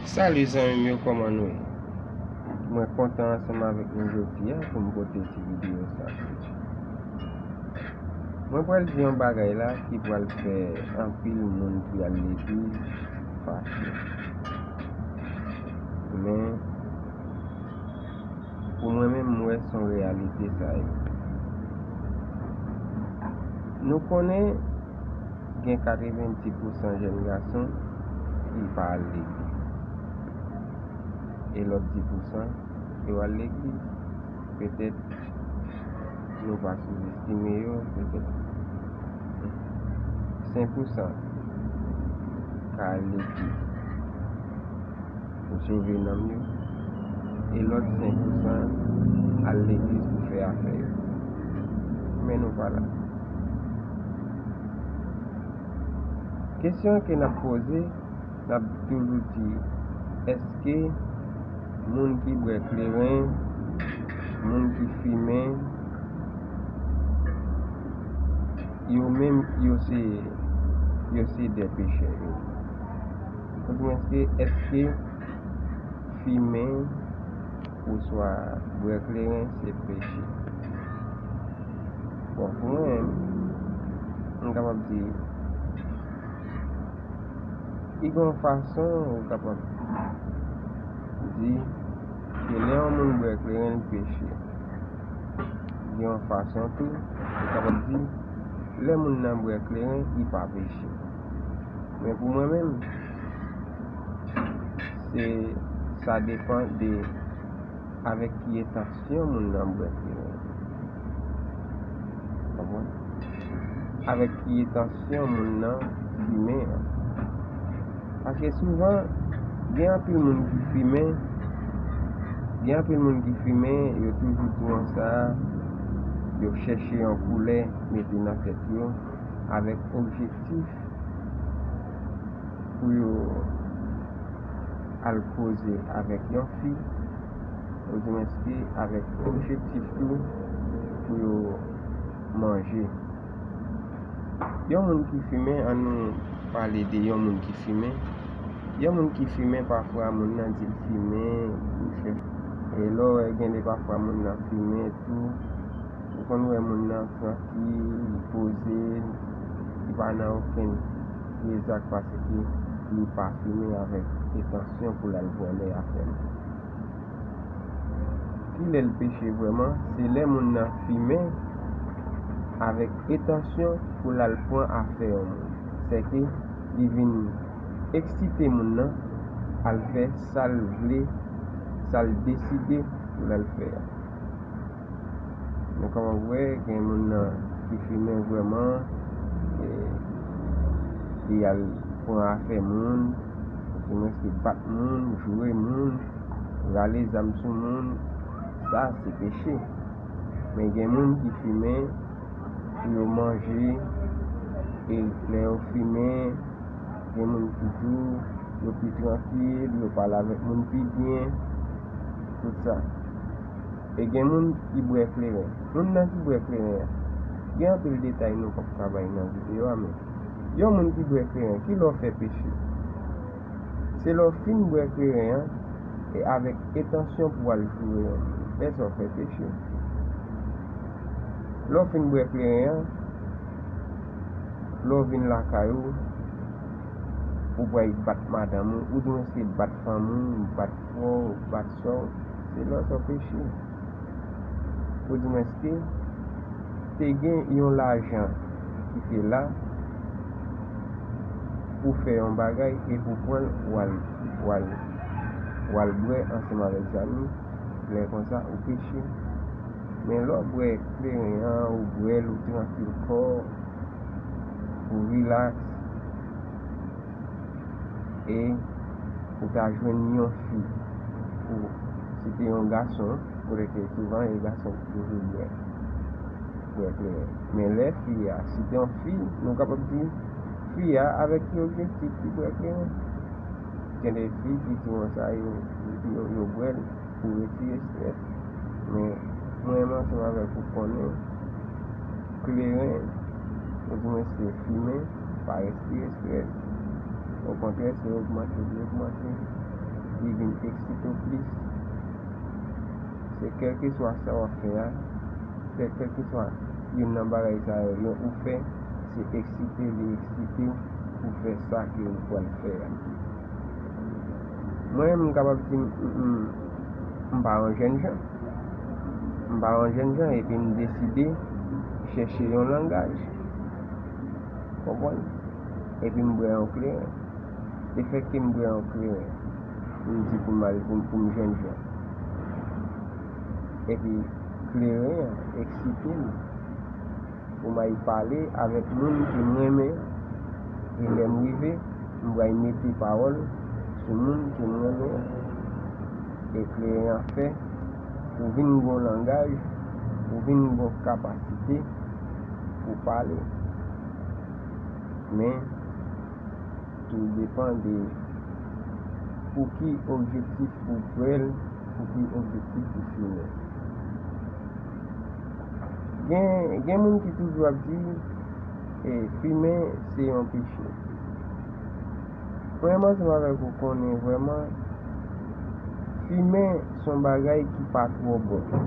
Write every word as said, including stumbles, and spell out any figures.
Salut zanmi m yo, kòman nou ye? Mwen kontan ansanm avèk nou jodi a pou m pote ti videyo sa pou nou. Mwen pral di yon bagay la ki pral fè anpil moun ki al legliz fache. Men, pou mwen menm, m wè se yon reyalite sa ye. Nou konnen gen katrevenndis pousan jèn gason ki pa al legliz. E lòt dis pousan yo al legliz. Petèt nou pa souzestime yo, petèt. Senk pousan ka al legliz pou sove nanm yo, e lòt senk pousan al legliz pou fè afè yo. Men nou pa la. Kesyon ke n ap poze, n ap toujou di, èske moun ki bwè kleren, moun ki fimen, yo menm yo se, yo se de pechè yo? Oudimwen, èske, èske fimen oswa bwè kleren se peche? Bon, pou mwen, m kapab di, li gen yon fason ou kapab di ke lè yon moun bwè kleren, li peche. Gen yon fason tou, ou kapab di, lè moun nan bwè kleren, li pa peche. Men pou mwen menm, se, sa depann de avèk ki entansyon moun nan bwè kleren. Konprann? Avèk ki entansyon moun nan fimen an. Paske souvan, gen anpil moun ki fimen, gen anpil moun ki fimen, yo toujou di konsa, yo chèche yon koulè mete nan tèt yo, avèk objektif pou yo al koze avèk yon fi, oudimwen avèk objektif tou pou yo manje. Yon moun ki fimen, ann nou pale de yon moun ki fimen. Yon moun ki fimen, pafwa moun nan di l fimen, li fè. E lè w wè gen de pafwa moun nan fimen tou, ou konn wè moun nan trankil, li poze, li pa nan okenn dezak paske li pa fimen avèk entansyon pou l al vòlè afè l. Kilè l peche vrèman? Se lè moun nan fimen avèk entansyon pou l al pran afè yon moun. Sèke li vin eksite moun nan al fè sa l vle, sa l deside pou l al fè a. Nou kapab wè gen moun nan ki fimen vrèman, e, li al pran afè moun, oudimwen bat moun, joure moun, rale zam sou moun, sa se peche. Men gen moun ki fimen pou yo manje, e lè yo fimen, gen moun ki di w yo pi trankil, yo pale avèk moun pi byen, tout sa. E gen moun ki bwè kleren. Moun nan ki bwè kleren an, gen anpil detay nou p ap ka bay nan videyo a, men yon moun ki bwè kleren, kilè w fè peche? Se lè w fin bwè kleren an, e avèk entansyon pou w al joure yon moun. Lè sa w fè peche. Lè w fin bwè kleren an, lè w vin lakay ou, ou pral bat madanm ou, oudimwen se bat fanmi w, bat frè w, bat sè w, se lè sa w peche. Oudimwen te gen yon lajan ki te la pou fè yon bagay e pou pran l, w al, w al, w al bwè ansanm avèk zanmi, lè konsa ou peche. Men lè w bwè kleren an, ou bwè l, ou trankil kò w, ou rilaks, e ou ta jwenn yon fi, ou, si te yon gason, kote ke souvan e gason ki toujou bwè, bwè kleren. Men lè fi a, si te yon fi, nou kapab di, fi a, avèk ki objektif li bwè kleren? Gen de fi ki di konsa, yo, yo, yo bwè l pou retire estrès. Men mwen menm ansanm avèk ou konnen kleren, oudimwen se fimen, pa retire estrès. Okontrè, se ogmante li ogmante. li vin eksite w plis. Se kèlkeswa sa w ap fè a, se kèlkeswa youn nan bagay sa yo, yo ou fè, se eksite li eksite w pou fè sa ke ou pral fè a. Mwen, m kapab di m, m, m, m pa yon jènjan. M pa yon jènjan epi m deside chèche yon langaj. Konprann? Epi m bwè yon kleren. Lefètke m bwè yon kleren, m di pou m al pou, pou m jwenn jan. Epi kleren an eksite m pou m al pale avèk moun ke m renmen an. E lè m rive, m pral mete pawòl sou moun ke m renmen an. E kleren an fè ou vin gon langaj, ou vin gon kapasite pou pale. Men, tou depan de pou ki objektif ou pran l, pou ki objektif ou fimen. Gen, gen moun ki toujou ap di, e, fimen se yon peche. Mwen menm ansanm avèk ou konnen vrèman, fimen se yon bagay ki pa twò bon.